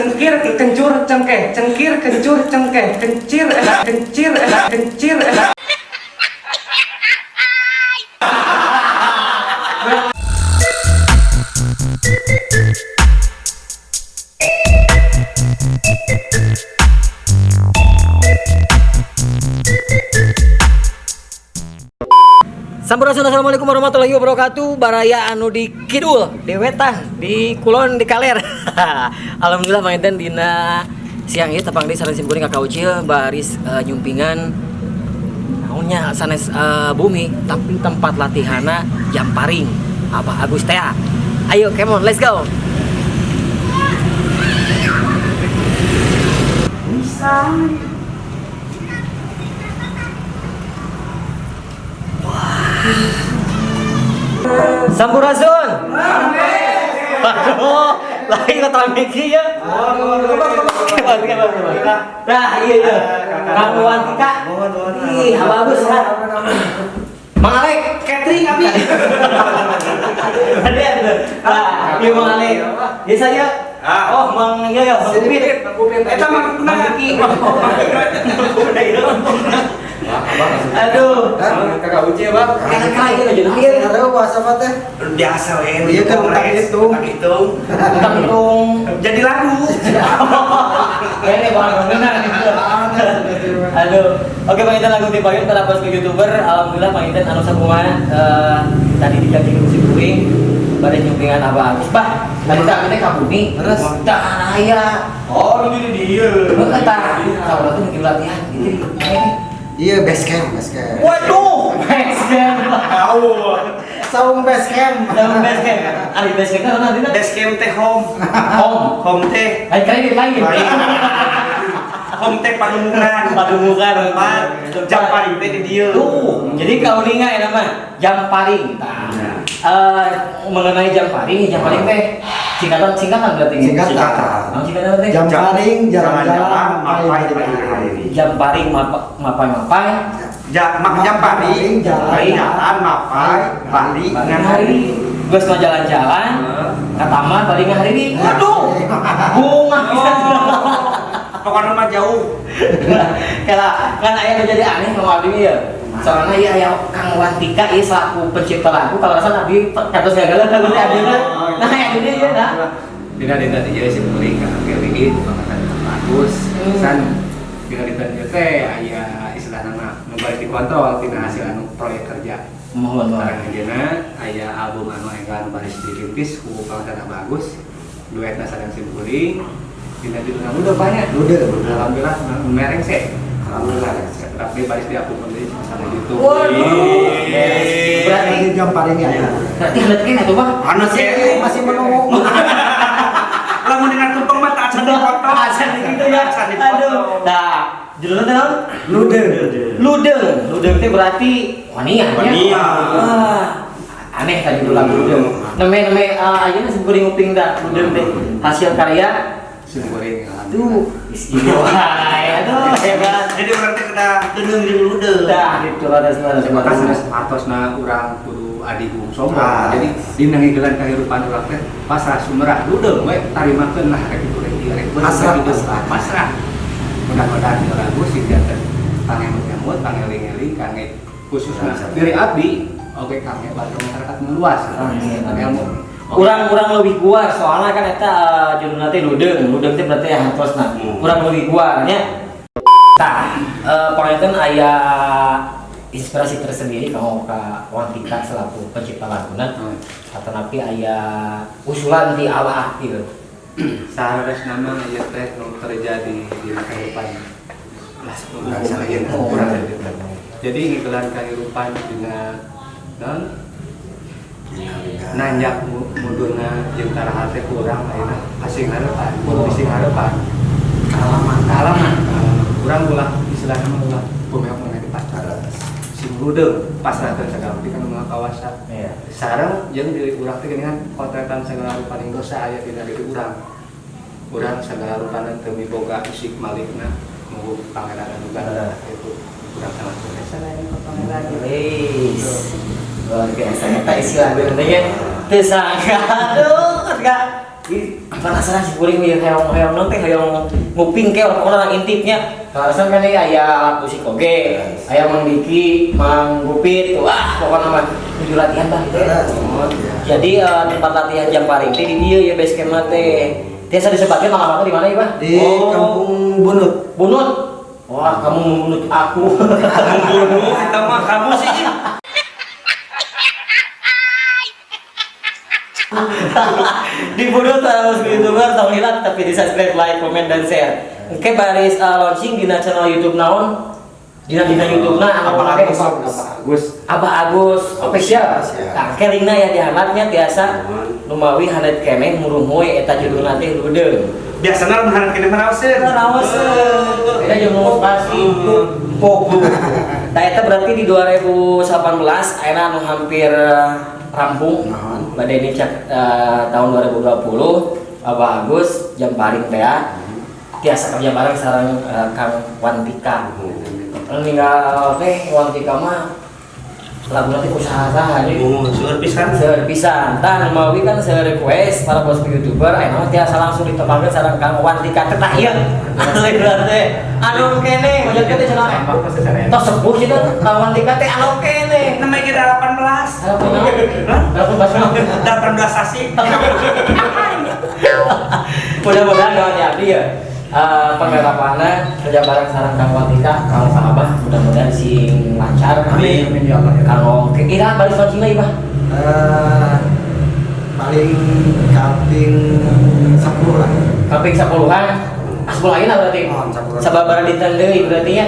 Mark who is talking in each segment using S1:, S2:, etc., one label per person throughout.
S1: Cengkir, kencur, cengkeh, cengkir, kencur, cengkeh, kencir, kencir, kencir.
S2: Sampurasun, assalamualaikum warahmatullahi wabarakatuh. Baraya anu di kidul, di wetan, di kulon, di kaler. Alhamdulillah panginten dina siang ieu tepang deui sareng simkuring Kakak Ucil baris nyumpingan naonnya sanes bumi tapi tempat latihana Jamparing Abah Agus tea. Ayo, come on, let's go. Sampurasun. Aduh, lain kata rame ya. Kebar, kebar, kebar. Nah, iya. Kang Wantika. Ih, Abah Agus sehat. Mang Alek,
S1: Catering abi.
S2: Ada ada. Nah, iya Mang Alek. Ya saya. Oh, Mang iya ya, Mang Kupit.
S1: Eta mah
S2: Mang Kiki. Aduh.
S1: Kakak Uci ya, Bang.
S2: Kakak iya aja.
S3: Iya, karena bahasa apa teh?
S1: Biasa we.
S3: Iya kan, utang hitung.
S1: Utang hitung.
S2: Utang hitung.
S1: Jadi lagu.
S2: Ini bang benar gitu. Aduh. Oke Bang Intan lagu di payun para bos ke YouTuber. Alhamdulillah Bang Intan anu sakumaha tadi dijanjikan ku kuring bade nyumpingan Abah Agus. Bah, tadi tak teh ka bumi.
S3: Terus?
S2: Tak aya.
S1: Oh, lu jadi dia.
S2: Heuh tah. Saurang tuh bikin latihan gitu.
S3: Iya, base camp, base camp.
S2: Waduh, base camp.
S1: Tahu.
S3: Saung base camp.
S2: Saung base camp. Ari base camp kan nanti
S1: Base camp teh home.
S2: Home.
S1: Home teh.
S2: Lain kredit lain.
S1: Lain. Home teh padumukan.
S2: Padumukan.
S1: Tempat Jamparing teh di dieu.
S2: Tuh, jadi kalau ninga ya nama Jamparing. Nah, mengenai Jamparing, Jamparing teh singkatan singkatan berarti.
S3: Singkatan.
S2: Nah, singkatan teh.
S3: Jamparing, jalan-jalan,
S1: mapai
S3: mapai,
S1: hari.
S2: Jamparing mapai mapai.
S1: Ja, mak Jamparing,
S3: Jalan.
S1: jalan mapai, bali
S2: Balik hari. Gue mau jalan-jalan ke taman balik hari ini. Waduh, bunga pisan.
S1: Pokoknya mah jauh.
S2: Kala kan aya nu jadi aneh sama abdi ya. Soalnya iya ya Kang Wantika ieu selaku pencipta lagu kalau rasa abdi kados gagal lagu teh abdi mah. Nah, ya ini ya nah.
S4: Dina dina ieu si kuring ka GWI bukan bagus. San dina dina ieu teh aya istilahna mah nu bari dikontrol tina hasil anu proyek kerja.
S2: Mohon mohon.
S4: Sekarang ayeuna aya album anu enggal anu baris dirintis ku Kang Bagus. Duetna sareng si kuring. Dina judulna udah banyak.
S3: Lude.
S4: Alhamdulillah mereng sih.
S3: Alhamdulillah.
S4: Tapi baris diupload deui sama YouTube.
S2: Waduh. Berarti
S3: Berarti Jamparing ya.
S2: berarti halet keneh tuh, Bang.
S1: Anu
S3: Masih
S1: sih
S3: masih menunggu.
S1: Lamun dengan tumpeng mah tak acan dipotong.
S2: Acan gitu ya.
S1: Acan dipotong.
S2: Aduh. Nah, judulnya teh naon?
S3: Lude.
S2: Ludeng. Ludeng teh berarti wanian ya.
S1: Wanian.
S2: Wah. Aneh tadi judul lagu Ludeng. Neme-neme ayeuna sim kuring nguping da Ludeng teh hasil karya
S4: Si kuring alhamdulillah.
S2: tuh istimewa. Aduh, hebat.
S1: Jadi urang teh kena deungeun jeung ludeung.
S2: Dah gitu lah sebenarnya.
S4: Maka sanes artosna urang kudu adigung sombong.
S3: Ah.
S4: Jadi dina ngigelan kahirupan urang teh pasrah sumerah ludeung we tarimakeun lah rek itu rek ieu rek bener,
S3: Pasrah,
S4: rek itu.
S3: pasrah.
S4: Pasrah. Mudah-mudahan ieu lagu sing janten pangemut-emut, pangeling-eling kangge khususna diri abdi oge kangge warga masyarakat meluas.
S2: Amin.
S4: Ilmu.
S2: Urang-urang lebih kuat soalnya kan eta judulna teh Ludeng. Ludeng teh berarti hartosna. Urang lebih kuat nya. Tah, panginten aya inspirasi tersendiri kalau ka Wantika selaku pencipta laguna. Atanapi aya usulan di awal gitu.
S4: Saharas nama ieu teh nu terjadi di kehidupan lah
S3: Urang sadayana.
S4: urang sadayana. Jadi ngigelan kahirupan dina naon nanjak mudurna jeung taraha teh ku urang ayeuna asing harapan, kudu bisi harapan.
S3: Kalaman.
S4: Kaalaman, urang ulah istilahna mah ulah bumeok mengenai di pasar. Sing ludeung pasrahkeun sagala rupi ka Nu Maha Kawasa.
S2: Iya.
S4: Sareng jeung diri urang teh geuningan kotretan sagala rupaning dosa aya dina diri urang. Urang sagala rupana teu miboga isik malikna nunggu pangeran anu ganda itu. Urang sangat biasa lain ka pangeran.
S2: Wis. Luar biasa eta isi lagu teh nya. Teu sangka aduh enggak. Ih, penasaran sih kuring ieu hoyong-hoyong non teh hoyong nguping ke pokona orang intipnya. Kalasan kan ieu aya alat musik oge, aya Mang Diki, Mang Gupit, wah pokona mah nuju latihan bah gitu ya. Jadi tempat latihan Jamparing teh di dieu ya base camp teh. Tiasa disebutkeun alamatna di mana ieu, Bah?
S3: Di Kampung Bunut.
S2: Bunut. Wah, kamu membunuh aku.
S1: Membunuh eta mah kamu sih.
S2: Dibunuh terus YouTuber tong hilap tapi di subscribe, like, komen, dan share. Oke, baris launching dina channel YouTube naon? Dina dina YouTube na anu
S4: Abah
S2: make?
S4: Agus, Abah Agus.
S2: Abah Agus official.
S3: Official.
S2: Tah, ke linkna ya dihandapnya tiasa numawi hanet keneh murumuy eta judulna teh Ludeung.
S1: Biasana lamun hanet keneh mah raoseun.
S2: Raoseun. Eta jeung motivasi pok. Tah eta berarti di 2018 ayeuna anu hampir rampung.
S3: Naon?
S2: Bade nincak tahun 2020 Abah Agus Jamparing teh tiasa kerja bareng sareng Kang Wantika. Ninggal teh Wantika mah lagu nanti usaha saha jadi
S1: Oh, seueur pisan.
S2: seueur pisan. Tah nu mawi kan seueur request para bos YouTuber ayeuna mah tiasa langsung ditepangkeun sareng Kang Wantika teh tah ieu. Asli berarti anu kene maksudnya teh cenah. Tos sepuh sih teh Kang Wantika teh anu kene.
S1: Namanya kita 18.
S2: Halo, halo,
S1: Hah? 18 sasi.
S2: Mudah-mudahan doanya abdi ya. Penggarapanna kerja bareng sareng Kang Wantika, Kang Sahabah mudah-mudahan sing lancar.
S4: Amin, amin ya Allah.
S2: Kang oke, ira balik launching lagi, Bah.
S3: Paling kaping 10 lah.
S2: Kaping 10-an. Ah, 10 ayeuna berarti.
S3: Oh, 10.
S2: Sababaraha dinten deui berarti ya.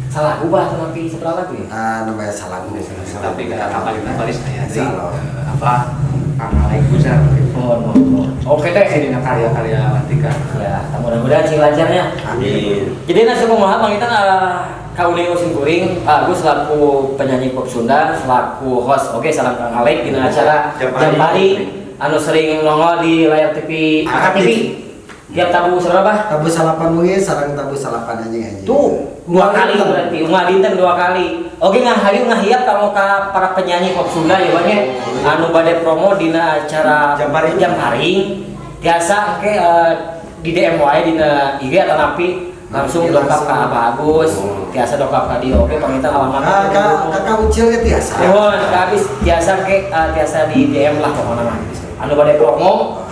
S2: Salah ubah tapi seberapa lagu ya?
S3: Ah, namanya salah.
S4: Tapi kada apa lima baris aya deui.
S3: Insyaallah.
S4: Apa Kang Alek Guzar.
S2: Oh, oh, oh. Oke teh.
S4: Sini karya-karya Wantika.
S2: Ya, mudah-mudahan sing lancarnya.
S1: Amin.
S2: Jadi nasi kumaha pangitan kauling usin kuring, Pak Agus selaku penyanyi pop Sunda, selaku host, oke salam Kang Alek dina acara
S1: Jamparing.
S2: Jamparing anu sering nongol di layar TV AKTV. Tiap tabu berapa?
S3: Tabu salapan wengi sareng tabu salapan anjing-anjing.
S2: Tuh, dua kali berarti. Unggal dinten dua kali. Oke ngahayu ngahiap kamu ka para penyanyi pop Sunda ya banyak anu bade promo dina acara
S1: Jamparing.
S2: Jamparing. Tiasa engke di DM wae dina IG atau napi langsung
S3: Iya,
S2: dongkap ka
S3: langsung.
S2: Abah Agus, tiasa dongkap ka dia oke pangitan alamat.
S3: Ah, kakak ucil ge tiasa.
S2: Nuhun, ka habis tiasa engke tiasa di DM lah pokokna mah. Anu bade promo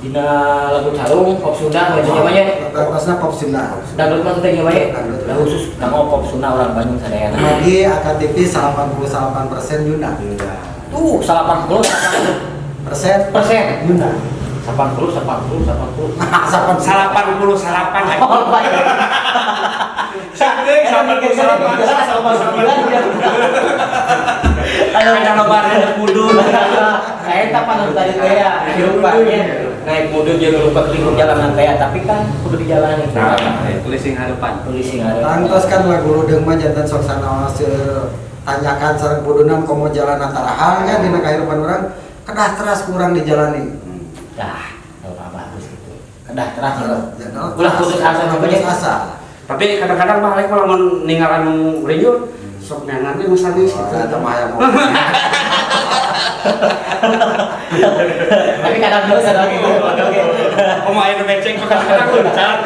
S2: dina lagu calung pop Sunda nu nya banyak.
S3: Pasna pop Sunda.
S2: Dangdut mah teh nya banyak.
S3: Dangdut.
S2: Lah khusus kanggo pop Sunda orang Bandung sadayana.
S3: Lagi AKTV 88% Yuna.
S2: Tuh, 80
S3: Persen
S2: persen.
S3: Yuna.
S2: 80 80 80.
S1: 80 salapan.
S2: Oh, baik.
S1: Ada lebaran mudun.
S2: Eta pan tadi teh ya, rupanya naik mudun jeung lupa kelingkung jalanan teh, tapi kan kudu dijalani.
S4: Nah, tulis sing harapan.
S2: Tulis sing hareupan.
S3: Tangtos kan lagu Ludeung mah jantan sok sanaos tanyakan sareng pudunan komo jalan antara nya dina kahirupan urang kedah teras kurang dijalani.
S2: Dah, kalau bagus gitu. Kedah teras ya.
S3: Ulah
S2: Ulah putus asa
S3: putus asa.
S1: Tapi kadang-kadang mah Alek mah lamun ninggal anu rinyut sok neangan we nu sanes gitu.
S3: Eta mah hayang.
S2: Tapi kadang terus ada gitu. Oke.
S1: Komo aya nu beceng kadang-kadang loncat.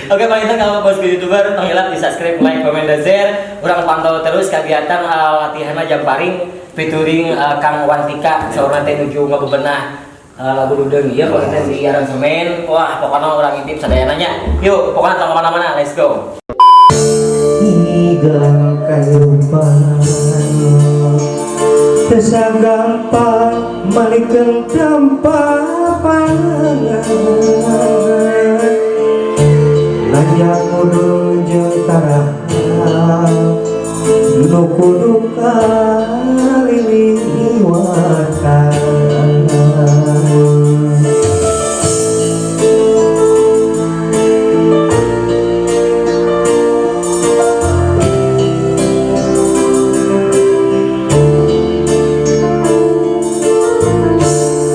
S2: Oke, Bang Intan, kalau bos YouTuber, tong hilap di subscribe, like, komen, dan share. Urang pantau terus kegiatan latihan Jamparing featuring Kang Wantika saurna teh nuju ngabebenah lagu Ludeung ieu kalau kita di aransemen. Wah, pokoknya orang intip sadayana nya. Yuk, pokoknya tong kemana-mana, let's go.
S1: Igang kahirupan teu sagampang malikeun tanpa pangan nanjak mudun jeung tarahan nu kudu kaliliwatan.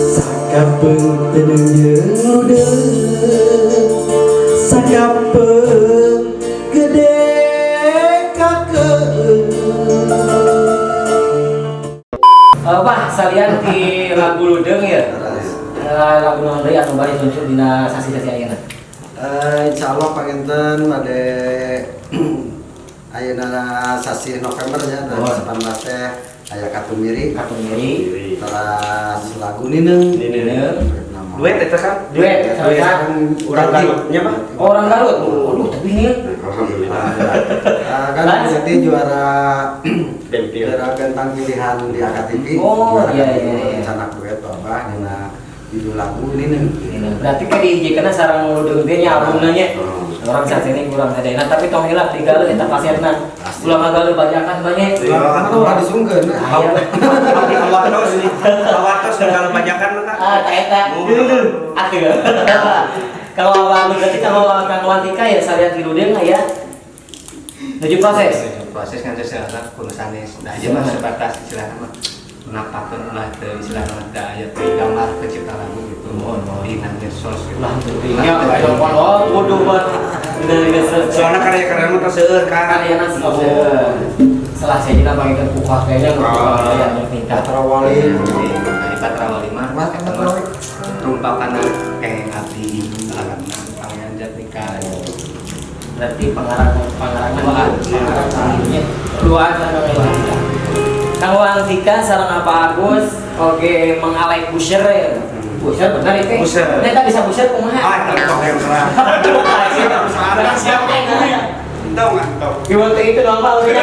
S1: Sakapeung teu jeung ludeung, sakapeung gede kakeung.
S2: Bah, salian di lagu Ludeung ya. Lagu naon deui anu bari luncur dina sasi-sasi ayeuna?
S3: Insyaallah panginten bade ayeuna sasi November nya 2019 teh aya Katumiri.
S2: Katumiri.
S3: Terus lagu Nineung.
S2: Nineung.
S1: Duet eta kan?
S2: Duet,
S1: Urang Garutnya mah.
S2: Orang Garut. Waduh, tapi ini
S5: Alhamdulillah.
S3: Kan jadi juara
S5: Dempil.
S3: juara bentang pilihan di AKTV.
S2: Oh,
S3: juara
S2: iya,
S3: kedua
S2: iya, iya.
S3: Canak duet babah dina judul lagu Nineung.
S2: Nineung. Berarti kan dihijikeunna sareng Ludeung teh nya albumna nya. Orang saat ini kurang sadayana tapi tong hilap digaleuh eta kasetna. Ulah ngagaleuh bajakan banyak.
S3: Kan ulah disungkeun.
S2: Aya.
S1: Awatos nih. Awatos kalau bajakan mah.
S2: Ah, ta eta. Atuh. Kalau awal berarti kalau Kang Wantika ya salian di Ludeung aya nuju proses.
S4: Proses kan secara kudu sanes. Nah, ieu mah sebatas istilahna mah napakeun ulah teu istilahna mah teu aya teu gambar pencipta lagu gitu. Di medsos gitu.
S2: Ulah teuing nya telepon oh kudu buat dari medsos.
S1: Soalnya karya-karya mah teh seueur kan.
S2: Karyana seueur. Setelah saya jelas panggilkan kuah kayaknya kuah ya tingkat.
S3: Patrawali.
S4: Dari Patrawali mah
S3: Mas,
S4: eta mah rumpakana kenging abdi alamna Pangeran Jatnika gitu.
S2: Berarti pengarangan pengarangan luar sana memang. Kang Wantika sareng Apa Agus oge mengalai pusher ya. Pusher benar itu.
S1: Pusher.
S2: Neta bisa pusher kumaha?
S1: Ah, eta kok yang salah.
S2: Siap
S1: Entong ah, entong.
S2: Gimana itu normal ya.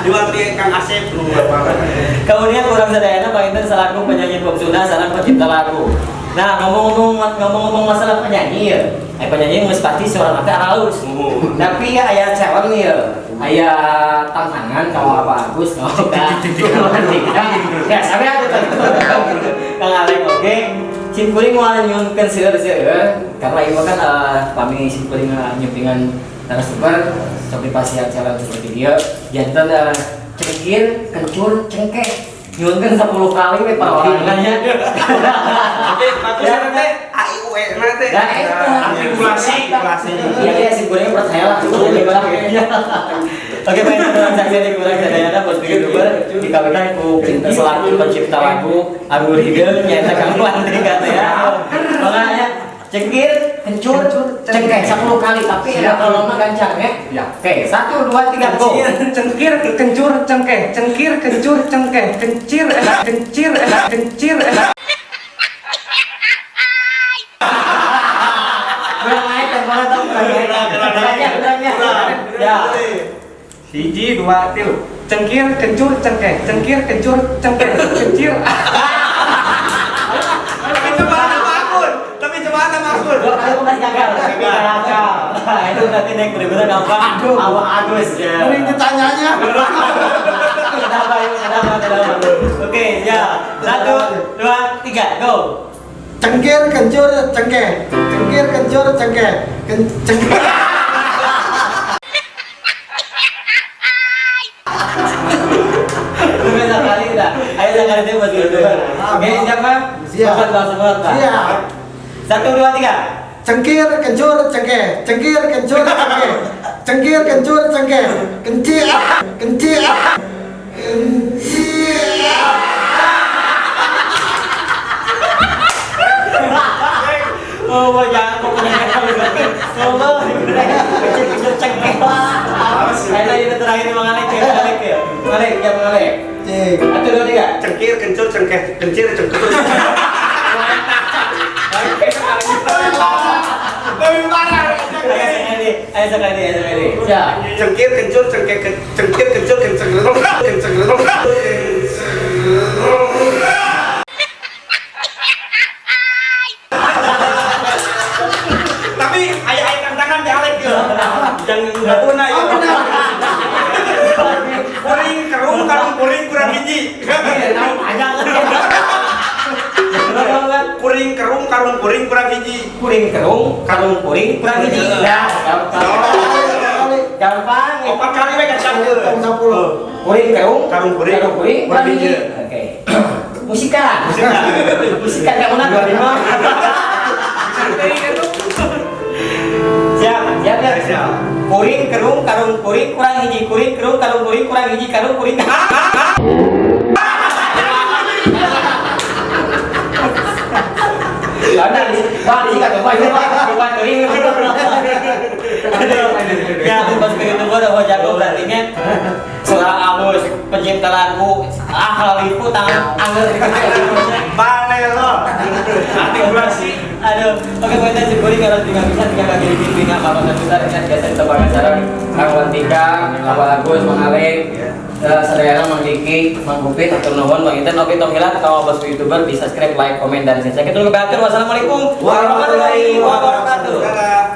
S1: Diwanti Kang Asep nu apa.
S2: Kemudian kurang sadayana panginten selaku penyanyi pop Sunda sareng pencipta lagu. Nah, ngomong-ngomong masalah penyanyi ya. Penyanyi geus pasti suara teh halus. Tapi ya aya challenge ya. Aya tantangan kalau Apa Agus kalau ka Wantika. Ya, sampai aku Kang Alek oge. Sim kuring moal nyunkeun seueur-seueur karena ieu kan pami sim kuring nyumpingan narasumber seperti pasian challenge seperti dia janten cengkir, kencur, cengkeh. Nyunkeun 10 kali we parorangannya.
S1: Oke, bagus ya teh A I U E na teh.
S2: Nah, eta.
S1: Artikulasi, artikulasi.
S2: Iya, iya, sim kuringnya percaya lah. Oke, baik, kurang saksi di kurang sadayana bos youtuber di kawitan ku selaku pencipta lagu Anggur Hideung nyaeta Kang Wantika teh ya. Makanya cengkir, kencur, cengkeh 10 kali tapi eta kalau mah gancang ya.
S4: Ya.
S2: Oke, 1 2 3 go.
S1: Cengkir, kencur, cengkeh, cengkir, kencur, cengkeh, kencir, kencir, kencir.
S2: Kurang naik temponya tong, kurang naik. Kurangnya, kurangnya. Ya.
S1: Hiji, dua, tilu. Cengkir, kencur, cengkeh, cengkir, kencur, cengkeh, kencir. Tapi cobaan sama akun, tapi cobaan sama akun.
S2: Dua kali pun masih gagal. Gagal. Nah, itu berarti naik bener-bener gampang. Awak Agus ya.
S3: Mending ditanyanya.
S2: Kenapa ya? Kenapa? Kenapa? Oke, ya. 1, 2, 3, go.
S3: Cengkir, kencur, cengkeh. Cengkir, kencur, cengkeh. Cengkir.
S2: Udah sekali udah. Ayo sekali itu buat youtuber. Oke, siapa?
S3: Siap.
S2: Semangat, semangat, Pak.
S3: Siap.
S2: 1, 2, 3.
S3: Cengkir, kencur, cengkeh. Cengkir, kencur, cengkeh. Cengkir, kencur, cengkeh. Kencir, kencir, kencir.
S2: Oh, jangan pokoknya ngomong kecil-kecil cengkeh lah. Ayo itu terakhir Bang Alek ya, Bang Alek ya. Bang Alek, ya Bang Alek.
S3: Cek.
S2: 1, 2, 3.
S1: Cengkir, kencur, cengkeh, kencir, cengkur. Lebih parah.
S2: Ayo sekali, ayo sekali. Siap.
S1: Cengkir, kencur, cengkeh, cengkir, kencur, kenceng, kenceng. Tapi ayah-ayah tantangan di Alek ya. Jangan ngapuna ya. Kuring kerung karung kuring kurang hiji. Kuring kerung karung kuring kurang hiji.
S2: Kuring kerung karung kuring kurang hiji. Ya, gampang. Gampang.
S1: 4 kali we kan
S3: Tong 10.
S2: Kuring kerung
S1: karung kuring
S2: karung kuring kurang hiji. Oke. Musika. Musika enggak menang 25. Siap, siap ya.
S1: Siap.
S2: Kuring kerung karung kuring kurang hiji, kuring kerung karung kuring kurang hiji, karung kuring. Ada di Wah, di sini coba ini Pak, coba teuing. Aduh. Ya, pas ke YouTuber udah jago berarti nya. Suara alus, pencipta lagu, ah kalau lipu tangan angger.
S1: Balelo.
S2: Artikulasi. Aduh, oke kita syukuri kalau tinggal bisa tinggal kaki di bina kalau dan bisa dengan biasa ditebakan sareng Kang Wantika, Abah Agus, Mang Ale, sadayana Mang Diki, Mang Gupit, hatur nuhun Bang Inten. Oke, tong hilap kalau bos YouTuber di subscribe, like, komen dan share. Sakitu dulu. Wassalamualaikum warahmatullahi wabarakatuh.
S1: Dadah.